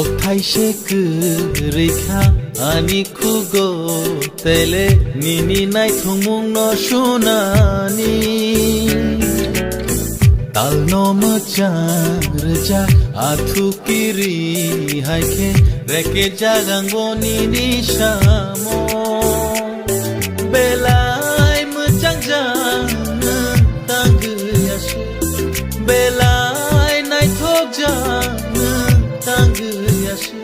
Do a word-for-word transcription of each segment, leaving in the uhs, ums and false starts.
Okthaise kwrwi kha ani khugo, tele nini naithokmungno sunani. Talno mwchang rwjak athu kiri hai khe, reke jagang bo nini samo. Belai mwchang jang nwng tangwi aswk, belai naithok jang nwng tangwi aswk.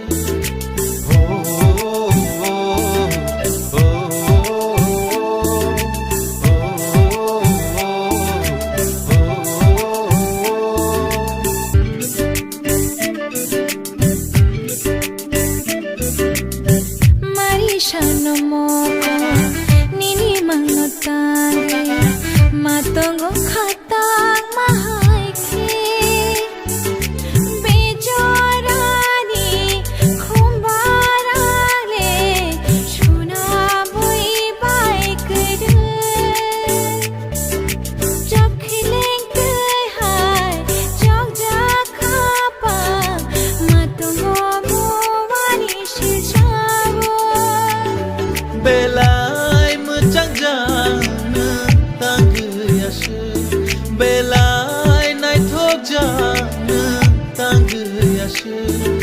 Mari sano moko nini mangno tangwi, matongo khatang mahai khe. Bejorani khumbarale suna bui bai kwrwi. Chokhiling twi hai chokjak khapang, matungo muani sijago. Belai mwchang jang nwng tangwi aswk, belai naithok jang nwng tangwi aswk.